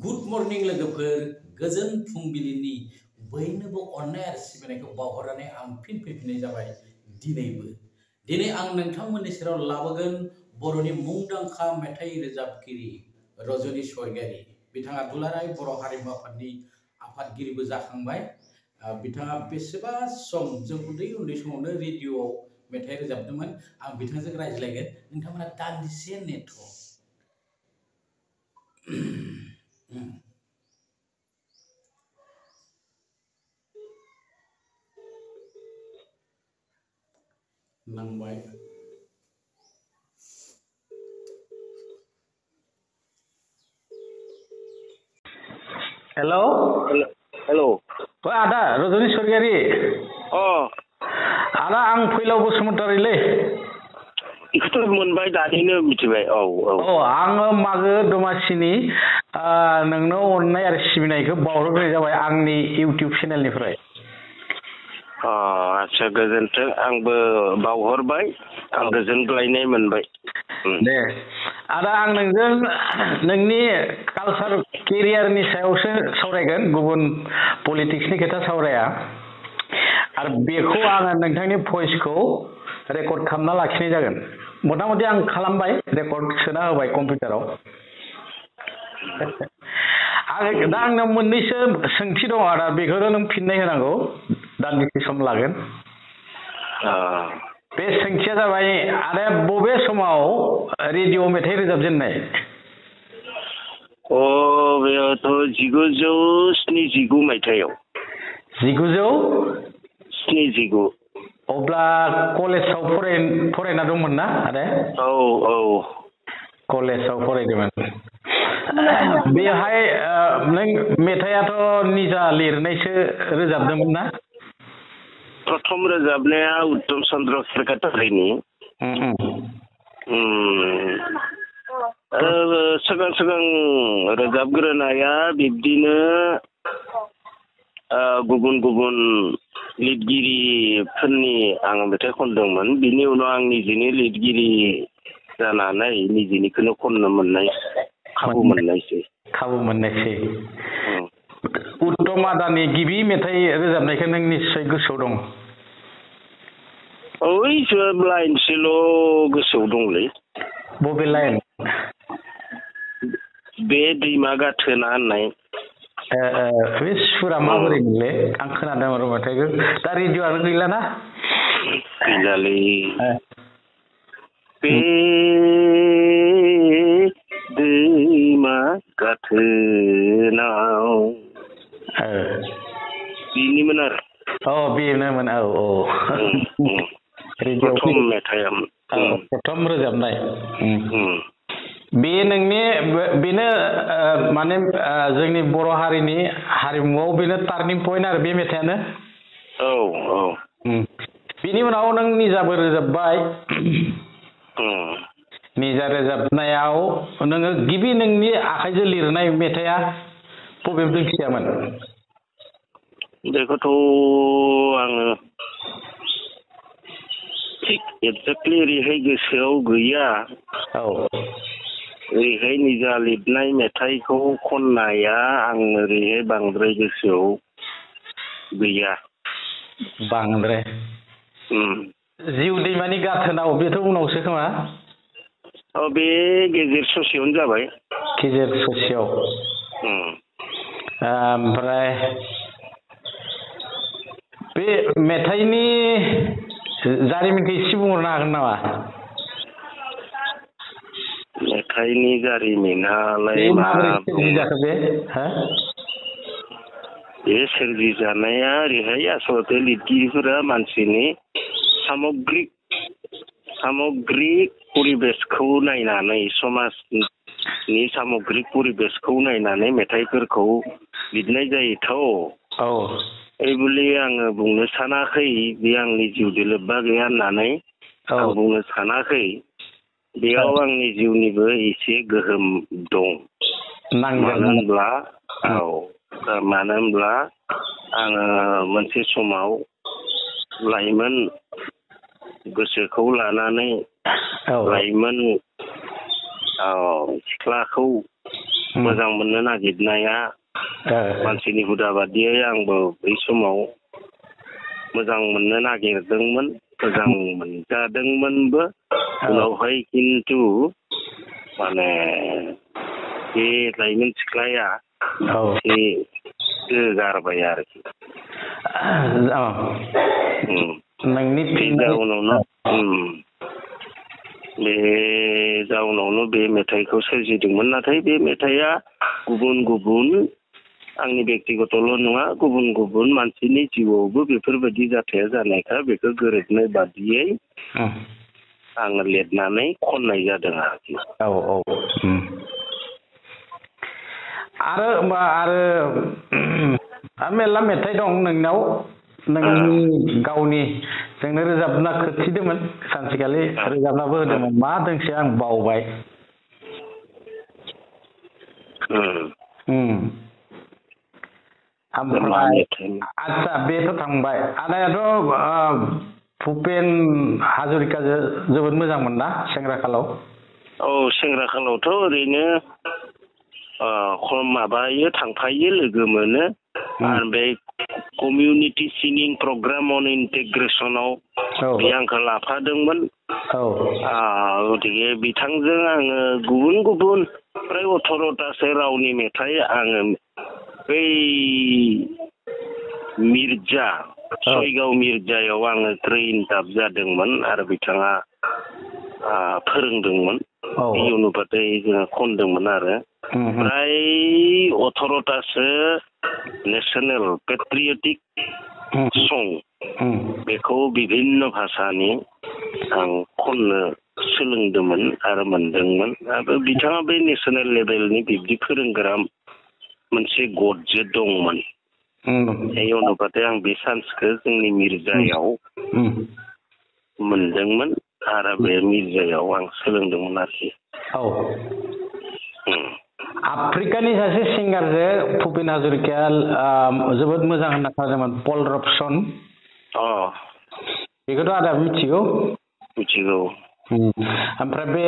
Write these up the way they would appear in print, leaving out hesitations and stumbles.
Good morning लोगोफोर गोजोन फुंबिलिनि बयनोबो अननाय आरो सिबिनायखौ बावहरनानै आं फिन फैफिननाय जाबाय दिनै आं नोंथांमोननि सेराव लाबोगोन बर'नि मुंदांखा मेथाइ रोजाबगिरि रजनी स्वर्गियारी बिथाङा दुलाराय बर' हारिमु आफादनि आफादगिरिबो जाखांबाय बिथाङा बेसेबा सम जों उन्दै समावनो रेडिअ'आव मेथाइ रोजाबदोंमोन आं बिथांजों रायज्लायगोन नोंथांमोना दान्दिसे नेथ' नांबाय हेलौ हेलौ आदा रजनी स्वर्गियारी आदा आं फैलाव बसुमतारीलै बेखौथ' मोनबाय दानिनो मिथिबाय आङो मागो दमासिनि नोंनो अननाय आरो सिबिनायखौ बावहरग्रोनाय जाबाय आंनि इउटिउब चेनेलनिफ्राय आच्छा गोजोन्थों आंबो बावहरबाय आं गोजोनग्लायनाय मोनबाय दे आदा आं नोंजों नोंनि कालचार केरियारनि सायावसो सावरायगोन गुबुन पलिटिक्सनि खोथा सावराया आरो बेखौ आङो नोंथांनि भइसखौ रेकर्ड खालामना लाखिनाय जागोन मथा मथि आं खालामबाय रेकर्ड सोना होबाय कम्पिउटाराव दा आंनाव मोननैसो सोंथि दङ आदा बेखौनो नों फिननाय होनांगौ दान्दिसे सम लागोन बे सोंथिया जाबाय आदाया बबे समाव रेडिअ मेथाइ रोजाबजेननाय बेयावथ' 1979 मायथाइयाव 1979 अब्ला कलेजाव फरायना दंमोन ना आदा कलेजाव फरायदोंमोन बेहाय नों मेथाइआथ' निजा लिरनायसो रोजाबदोंमोन ना प्रथम रोजाबनाया उत्तम चन्द्र सेक्रेटारिनि सिगां रोजाबग्रोनाया बिब्दिनो गुबुन लिरगिरिफोरनि आं मेथाइ खनदोंमोन बिनि उनाव आं निजेनि लिरगिरि जानानै निजेनिखौनो खननो मोननाय खाबु मोननायसै उत्तम आदानि गिबि मेथाइ रोजाबनायखौ नों निस्सय गोसोआव दं लाइनसेल' गोसोआव दंलै बबे लाइन बे दैमा गाथोना होननाय बे सुरा माबोरै मोनलै आं खोनादों आरो मेथाइखौ दा रेडिअ'आनो गैलाना गैलालै बे दैमा गाथोनाव बेनिमोन आरो बेनोमोन प्रथम मेथाइआ प्रथम रोजाबनाय बे बेनो माने जोंनि बर' हारिनि हारिमुआव बेनो टार्निं पइन्ट आरो बे मेथाइआनो बिनि उनाव नों निजाबो रोजाबबाय निजा रोजाबनायाव नोङो गिबि नोंनि आखाइजों लिरनाय मेथाइआ बबे दोंसेयामोन बेखौथ' आङो एक्जेक्टलि ओरैहाय गोसोआव गैया ओरैहाय निजा लिरनाय मेथाइखौ खननाया आं ओरैहाय बांद्राय गोसोआव गैया बांद्राय जिउ दैमानि गाथोनाव बेथ' उनावसो खोमा बे गेजेर ससेयावनो जाबाय गेजेर ससेयाव ओमफ्राय बे मेथाइनि जारिमिनखौ एसे बुंहरनो हागोन नामा मेथाइनि जारिमिनालाय बे सोरजिजानाया ओरैहाय आसलथे लिरगिरिफोरा मानसिनि सामग्रिक परिबेसखौ नायनानै समाजनि सामग्रिक परिबेसखौ नायनानै मेथाइफोरखौ लिरनाय जायोथ' ओइबुलि आङो बुंनो सानाखै बे आंनि जिउजों लोब्बा गैया होननानै आं बुंनो सानाखै बेयाव आंनि जिउनिबो एसे गोहोम दं मानो होनब्ला आङो मोनसे समाव लाइमोन गोसोखौ लानानै लाइमोन सिख्लाखौ मोजां मोननो नागिरनाया मानसिनि हुदा बादियै आंबो बै समाव मोजां मोननो नागिरदोंमोन, मोजां मोनजादोंमोनबो। उनावहाय खिन्थु माने बे लाइमोन सिख्लाया एसे गारबाय आरोखि। बे जाउनावनो बे मेथाइखौ सोरजिदोंमोन। नाथाय बे मेथाइआ गुबुन गुबुन आंनि बेक्तिगतल' नङा, गुबुन गुबुन मानसिनि जिउआवबो बेफोरबायदि जाथाया जानायखाय बेखौ गोरोबनाय बादियै आङो लिरनानै खननाय जादों आरोखि। आरो मेरला मेथाइ दं नोंनाव, नोंनि गावनि जोंनो रोजाबना खोथिदोंमोन सानसेखालि, रोजाबनाबो होदोंमोन। मा दोंसे आं बावबाय। ओमफ्राय आदसा बेथ' थांबाय। आदायाथ' भुपेन हाजरिकाजों जोबोद मोजांमोन ना सेंग्राखालाव? औ, सेंग्राखालावथ' ओरैनो माबायो, थांफायो, लोगो मोनो। आरो बे कमिउनिटि सिंगिं प्रग्राम अन इन्टिग्रेसनाव बे आंखौ लाफादोंमोन। गतिके बिथांजों आङो गुबुन गुबुन फ्राय 18तासो रावनि मेथाइ आङो बै मिर्जा, सयगाव मिर्जायाव आङो ट्रेइनआप जादोंमोन आरो बिथाङा फोरोंदोंमोन। बे अनुपातै जोङो खनदोंमोन आरो फ्राय 18तासो नेसनेल पेट्रियटिक सं बेखौ बिभिन्न भाषानि आं खननो सोलोंदोंमोन आरो मोनदोंमोन। आरो बिथाङा बे नेसनेल लेभेलनि बिब्दि फोरोंग्रा मोनसे गदजे दंमोन। बे अनुपातै आं बे चान्सखौ जोंनि मिर्जायाव मोनदोंमोन आरो बे मिर्जायाव आं सोलोंदोंमोन आरोखि। आफ्रिकानि सासे सिंगारजों भुपेन हाजरिकाया जोबोद मोजां होनना खोनादोंमोन, पल रबसन। बेखौथ' आदा मिथिगौ? मिथिगौ। ओमफ्राय बे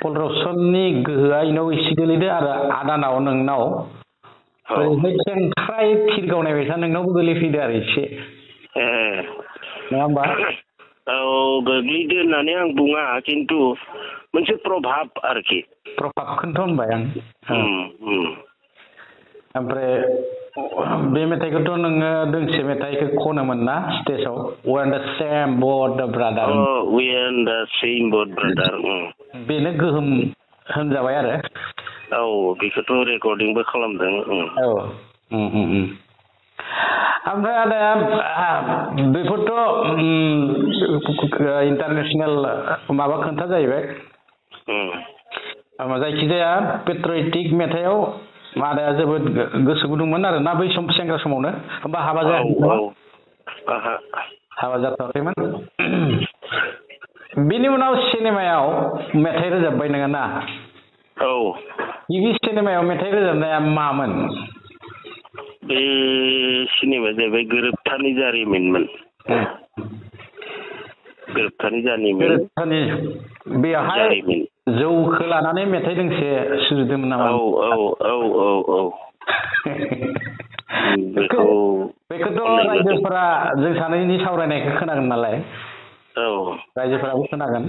पल रबसननि गोहोआ इनाव एसे गोलैदों आरो आदानाव नोंनाव खेंख्राय थिर गावनाय बायसा नोंनावबो गोलैफैदो आरो एसे, नङा होमबा? औ, गोग्लैदो होननानै आं बुङा, खिन्थु मोनसे प्रभाब आरोखि। प्रभाबखौनोथ' होनबाय आं। ओमफ्राय बे मेथाइखौथ' नोङो दोंसे मेथाइखौ खनोमोन ना स्टेजाव, We are the same boat brother। We are the same boat brother। बेनो गोहोम होनजाबाय आरो। औ, बेखौथ' रेकर्डिंबो खालामदों। ओमफ्राय आदाया बेफोरथ' इन्टारनेसनेल माबा खोन्था जाहैबाय। जायखिजाया पेट्रियटिक मेथाइआव आदाया जोबोद गोसो गुदुंमोन आरो ना बै सेंग्रा समावनो? होमबा हाबा जायाखैमोन? हाबा जाथ'वाखैमोन। बिनि उनाव सिनेमायाव मेथाइ रोजाबबाय नोङो ना? औ। गिबि सिनेमायाव मेथाइ रोजाबनाया मामोन? बे सिनेमाया जाहैबाय गोरोबथानि जारिमिनमोन। गोरोबथानि जारिमिन। बेवहाय जौखौ लानानै मेथाइ दोंसे सुजुदोंमोन नामा? औ। बेखौथ' रायजोफोरा जों सानैनि सावरायनायखौ खोनागोन नालाय। औ। रायजोफोराबो खोनागोन।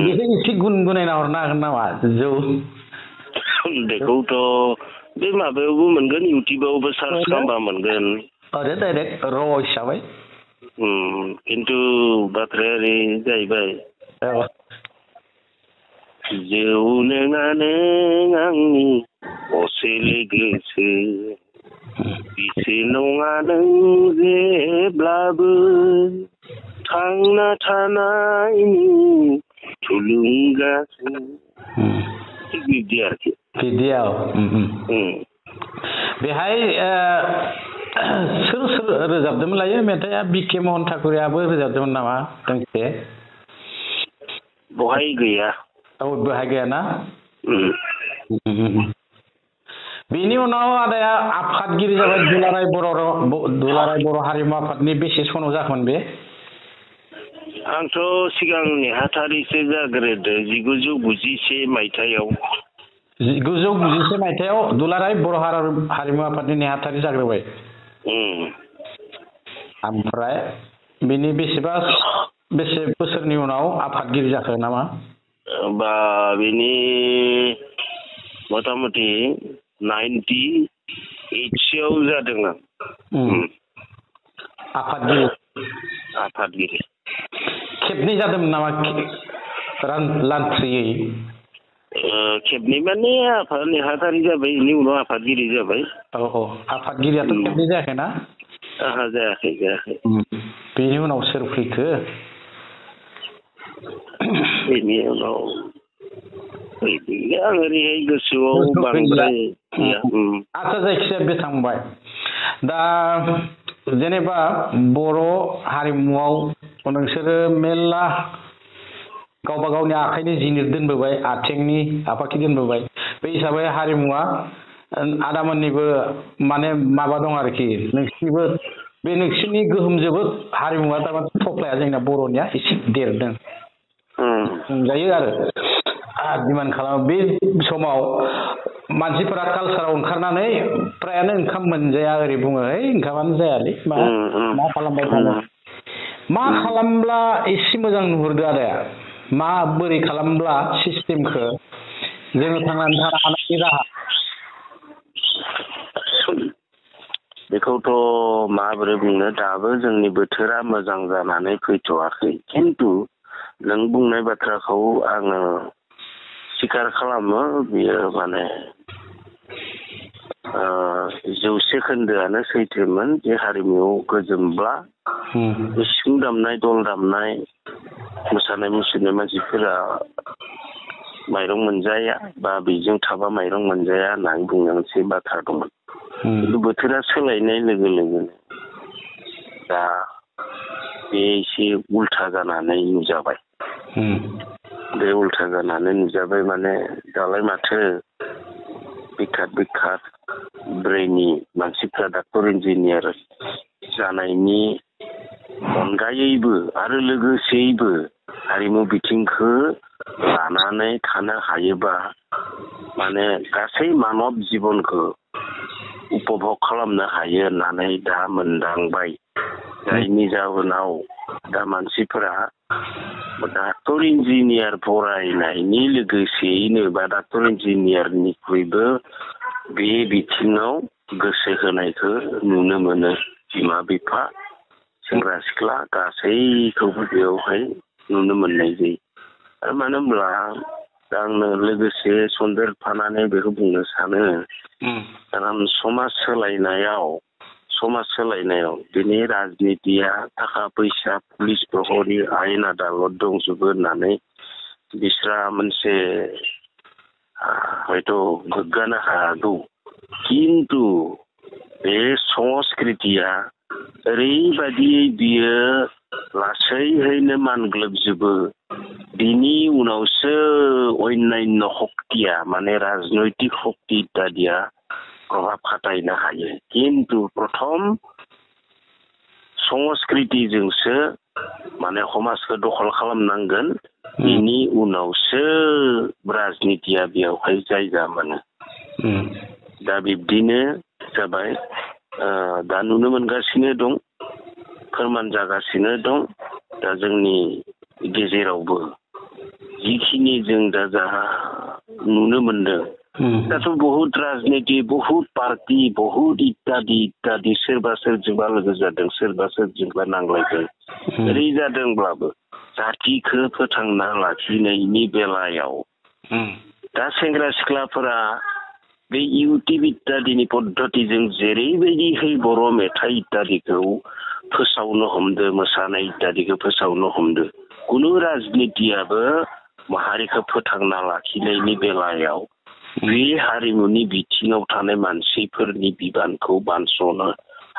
बेखौ एसे गुनगुनायना हरनो हागोन नामा? जौ बेखौथ' बे माबायावबो मोनगोन, इउटुबावबो सार्च खालामबा मोनगोन। ओरै डाइरेक्ट र' हिसाबै। खिन्थु बाथ्राया ओरै जाहैबाय, जौ नोङा नों आंनि असे लोगोसो, बिसो नङा नों जेब्लाबो थांना थानायनि थुलुंगासो। थिग बिदि आरोखि। बिदियाव बेहाय सोर सोर रोजाबदोंमोन लायो मेथाइआ? बिके महन ठाकुरियाबो रोजाबदोंमोन नामा दोंसे? बहाय गैया। औ, बेहाय गैया ना? बेनि उनाव आदाया आफादगिरि जाबाय दुलाराय बर' हारिमु आफादनि। बेसे सनाव जाखोमोन बे? आंथ' सिगां नेहाथारिसो जाग्रोदो 1991 मायथाइयाव। 1990 मायथाइयाव दुलाराय बर' हारिमु आफादनि नेहाथारि जाग्रोबाय ओमफ्राय बिनि बेसे बोसोरनि उनाव आफादगिरि जाखो नामा बा बिनि मथा-मथि 98 आव जादों आं आफादगिरि खेबनै जादोंमोन नामा लान्थ्रियै खेबनै माने आफाद नेहाथारि जाबाय बेनि उनाव आफादगिरि जाबाय औ आफादगिरियाथ' खेबनै जायाखैना जायाखै बेनि उनाव सोर फैखो बेनि उनाव आं ओरैहाय गोसोआव बांद्राय आच्चा जायखिजाया बे थांबाय दा जेनेबा बर' हारिमुआव नोंसोरो मेल्ला गावबा गावनि आखाइनि जिनिस दोनबोबाय आथिंनि आफाखि दोनबोबाय बे हिसाबै हारिमुआ आदामोननिबो माने माबा दं आरोखि नोंसिनिबो बे नोंसिनि गोहोम जोबोद हारिमुआ थारमाने थफ्लाया जोंना बर'निया एसे देरदों बुंजायो आरो डिमान्ड खालामो बे समाव मानसिफोरा कालसाराव ओंखारनानै फ्रायानो ओंखाम मोनजाया ओरै बुङो ओंखामानो जायालै मा खालामबाय थानो मा खालामब्ला एसे मोजां नुहुरदो आदाया माबोरै खालामब्ला सिस्टेमखौ जोङो थांनानै थानो हानायनि राहा बेखौथ' माबोरै बुंनो दाबो जोंनि बोथोरा मोजां जानानै फैथ'वाखै खिन्थु नों बुंनाय बाथ्राखौ आङो स्वीकार खालामो बियो माने 100% सैथोमोन जे हारिमुआव गोजोमब्ला सिफुं दामनाय दल दामनाय मोसानाय मुसुरनाय मानसिफोरा माइरं मोनजाया बा बेजों थाबा माइरं मोनजाया होननानै बुंनाय मोनसे बाथ्रा दंमोन खिन्थु बोथोरा सोलायनाय लोगो लोगोनो दा बे एसे उल्था जानानै नुजाबाय बे उल्था जानानै नुजाबाय माने दालाय माथो बिखात ब्रेनि मानसिफ्रा डाक्टर इन्जिनियार जानायनि अनगायैबो आरो लोगोसेयैबो हारिमु बिथिंखौ लानानै थानो हायोबा माने गासै मानब जिबनखौ उपभग खालामनो हायो होननानै दा मोनदांबाय जायनि जाहोनाव दा मानसिफोरा डाक्टर इन्जिनियार फरायनायनि लोगोसेयैनो बा डाक्टर इन्जिनियारनिख्रुइबो बे बिथिङाव गोसो होनायखौ नुनो मोनो बिमा बिफा सेंग्रा सिख्ला गासैखौबो बेवहाय नुनो मोननाय जायो आरो मानो होनब्ला आंनो लोगोसे सन्देरफानानै बेखौ बुंनो सानो खारन समाज सोलायनायाव दिनै राजनितिया थाखा फैसा पुलिस प्रहरी आयेन आदालत दंजोबो होननानै बिस्रा मोनसे हयथ' गोग्गानो हागौ खिन्थु बे संस्कृतिया ओरैबायदियै बियो लासैहैनो मानग्लोबजोबो बिनि उनावसो अन्यान्य शक्तिया माने राजनैतिक शक्ति इत्यादिया प्रभाब खातायनो हायो खिन्थु प्रथम संस्कृतिजोंसो माने समाजखौ दखल खालामनांगोन बिनि उनावसो राजनितिया बेवहाय जायगा मोनो दा बिब्दिनो जाबाय दा नुनो मोनगासिनो दं फोरमान जागासिनो दं दा जोंनि गेजेरावबो जिखिनि जों दा जा नुनो मोनदों दाथ' बहुत राजनिति बहुत पार्टी बहुत इत्यादि सोरबा सोरजोंबा लोगो जादों सोरबा सोरजोंबा नांलायदों ओरै जादोंब्लाबो जातिखौ फोथांना लाखिनायनि बेलायाव दा सेंग्रा सिख्लाफोरा बे इउटिउब इत्यादिनि पद्धतिजों जेरैबायदिहै बर' मेथाइ इत्यादिखौ फोसावनो हमदों मोसानाय इत्यादिखौ फोसावनो हमदों कुनु राजनितियाबो माहारिखौ फोथांना लाखिनायनि बेलायाव बे हारिमुनि बिथिङाव थानाय मानसिफोरनि बिबानखौ बानस'नो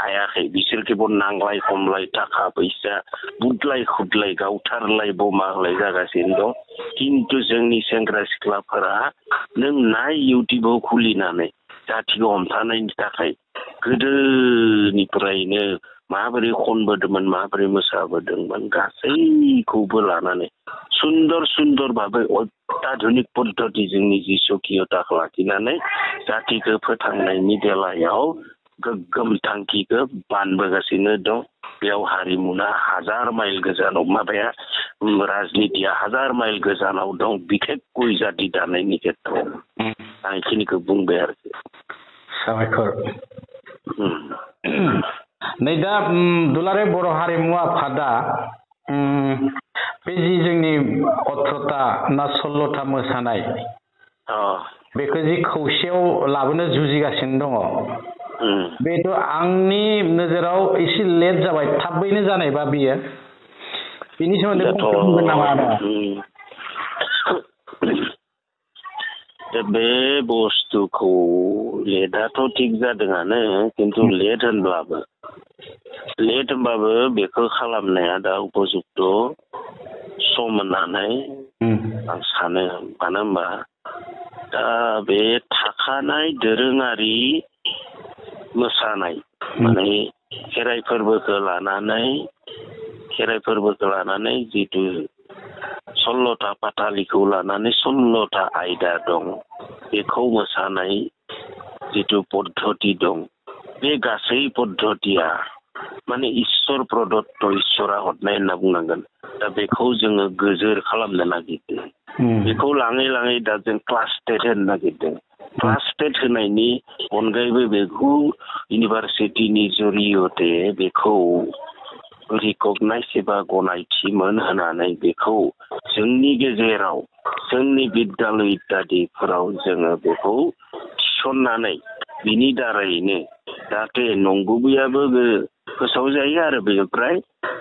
हायाखै बिसोर केवल नांलाय खमलाय थाखा फैसा बुदलाय खुदलाय गावथारलाय बमा होलाय जागासिनो दं खिन्थु जोंनि सेंग्रा सिख्लाफोरा नों नाय इउटिउबाव खुलिनानै जातिखौ हमथानायनि थाखाय गोदोनिफ्रायनो माबोरै खनबोदोंमोन माबोरै मोसाबोदोंमोन गासैखौबो लानानै सुन्दर भाबै आधुनिक पद्धतिजों निजि सखियताखौ लाखिनानै जातिखौ फोथांनायनि बेलायाव गोग्गोम थांखिखौ बानबोगासिनो दं। बेयाव हारिमुना हाजार माइल गोजानाव राजनितिया हाजार माइल गोजानाव दं बिखेखय जाति दानायनि खेत्रआव आं बेखिनिखौ बुंबाय आरोखि। साबायखर। नै दा दुलाराय बर' हारिमु आफादा बे जि जोंनि 18ता ना 16ता मोसानाय बेखौ जि खौसेयाव लाबोनो जुजिगासिनो दङ बेथ' आंनि नोजोराव एसे लेट जाबाय थाबैनो जानायबा बियो बिनि सोमोन्दै बुंगोन नामा आदा? बे बुस्थुखौ लेटआथ' थिग जादोंआनो खिन्थु लेट होनबाबो बेखौ खालामनाया दा उपजुक्त सम होननानै आं सानो। मानो होनबा दा बे थाखानाय दोरोङारि मोसानाय माने खेराइ फोरबोखौ लानानै जितु 16ता पाटालिखौ लानानै 16ता आयदा दं बेखौ मोसानाय जितु पद्धति दं बे गासै पद्धतिया माने इसोर प्रदत्त इसोरा हरनाय होनना बुंनांगोन। दा बेखौ जोङो गोजोर खालामनो नागिरदों। बेखौ लाङै दा जों क्लास टेट होनो नागिरदों। क्लास टेट होनायनि अनगायैबो बेखौ इउनिभार्सिटिनि जरियते बेखौ रिकगनाइज एबा गनायथि मोनहोनानै बेखौ जोंनि गेजेराव जोंनि बिद्यालय इत्यादिफोराव जोङो बेखौ थिसननानै बिनि दारैनो जाहाथे नंगुबैयाबो फोसावजायो आरो बेनिफ्राय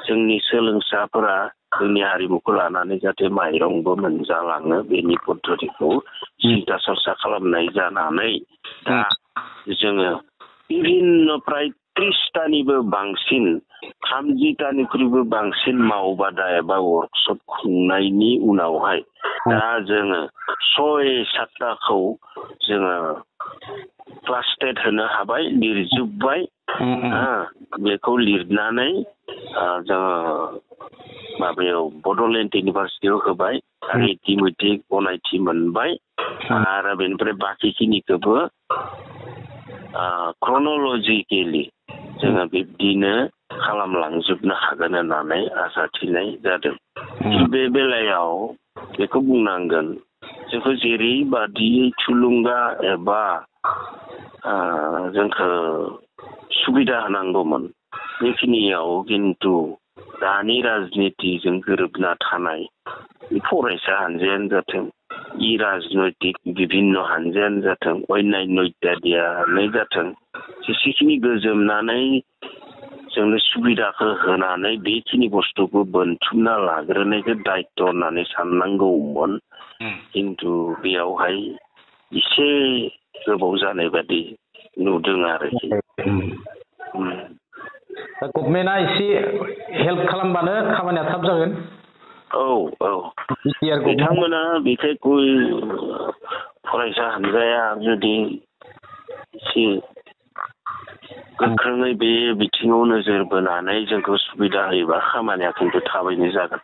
जोंनि सोलोंसाफोरा जोंनि हारिमुखौ लानानै जाहाथे माइरंबो मोनजालाङो बेनि पद्धतिखौ सिन्था सरसा खालामनाय जानानै दा जोङो बिभिन्न प्राय 30तानिबो बांसिन 30तानिख्रुइबो बांसिन मावबादा एबा वर्कशप खुंनायनि उनावहाय दा जोङो 6-7ताखौ जोङो क्लास टेट होनो हाबाय लिरजोब्बाय बेखौ लिरनानै जोङो माबायाव बड'लेण्ड इउनिभार्सिटियाव होबाय आरो इतिमध्य गनायथि मोनबाय आरो बेनिफ्राय बाखिखिनिखौबो क्रन'लजिकेलि जोङो बिब्दिनो खालामलांजोबनो हागोन होननानै आसा थिनाय जादों। बे बेलायाव बेखौ बुंनांगोन जोंखौ जेरैबादियै थुलुंगा एबा जोंखौ सुबिदा होनांगौमोन बेखिनियाव खिन्थु दानि राजनितिजों गोरोबना थानाय फरायसा हानजायानो जाथों राजनैतिक बिभिन्न हानजायानो जाथों अन्यान्य इत्यादियानो जाथों जेसेखिनि गोजोमनानै जोंनो सुबिदाखौ होनानै बेखिनि बुस्थुखौ बोनथुमना लाग्रोनायखौ दायित्व होननानै साननांगौमोन खिन्थु बेयावहाय एसे गोबाव जानाय बादि नुदों आरोखि। गभर्नमेन्टआ एसे हेल्प खालामबानो खामानिया थाब जागोन। बिथांमोना बिखेखय फरायसा हानजाया जुदि एसे गोख्रोङै बे बिथिङाव नोजोर बोनानै जोंखौ सुबिदा होयोबा खामानिया खिन्थु थाबैनो जागोन।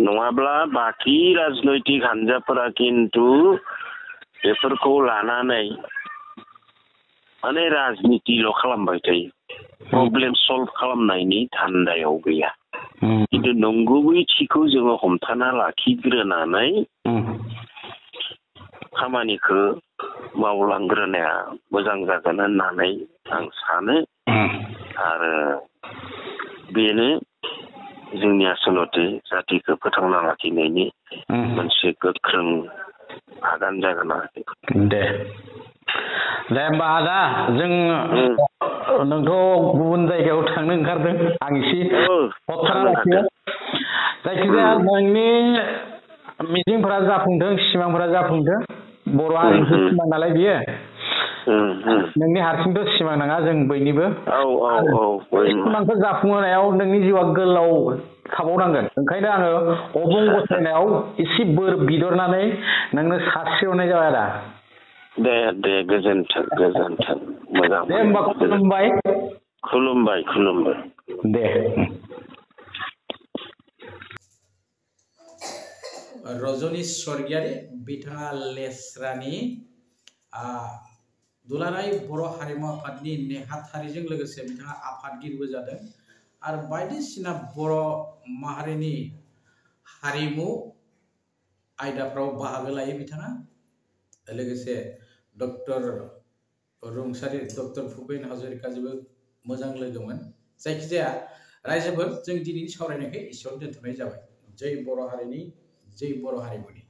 नङाब्ला बाखि राजनैतिक हानजाफोरा खिन्थु बेफोरखौ लानानै माने राजनितिल' खालामबाय थायो प्रब्लेम सल्भ खालामनायनि धान्दायाव गैया। खिन्थु नंगुबैथिखौ जोङो हमथाना लाखिग्रोनानै खामानिखौ मावलांग्रोनाया मोजां जागोन होननानै आं सानो आरो बेनो जोंनि आसलथे जातिखौ फोथांना लाखिनायनि मोनसे गोख्रों आगान जागोन आरो। दे होमबा आदा जों नोंथ' गुबुन जायगायाव थांनो ओंखारदों आं एसे जायखिजाया नोंनि मिजिंफोरा जाफुंथों सिमांफोरा जाफुंथों बर' हारिनि सिमां नालाय बियो नोंनि हारसिंथ' सिमां नङा जों बयनिबो सिमांखौ जाफुंहोनायाव नोंनि जिउआ गोलाव थाबावनांगोन ओंखायनो आङो अबं गसायनायाव एसे बोर बिहरनानै नोंनो सारस्रिहरनाय जाबाय आदा। दे गोजोन्थों मोजां। दे होमबा खुलुमबाय दे। रजनी स्वर्गियारि बिथाङा लेस्रानि दुलाराय बर' हारिमु आफादनि नेहाथारिजों लोगोसे बिथाङा आफादगिरिबो जादों आरो बायदिसिना बर' माहारिनि हारिमु आयदाफ्राव बाहागो लायो बिथाङा लोगोसे डक्टर रुंसारि डक्टर भुपेन हाजरिकाजोंबो मोजां लोगोमोन जायखिजाया रायजोफोर जों दिनैनि सावरायनायखौ एसेयावनो दोनथ'नाय जाबाय जै बर' हारिनि जै बर' हारिमुनि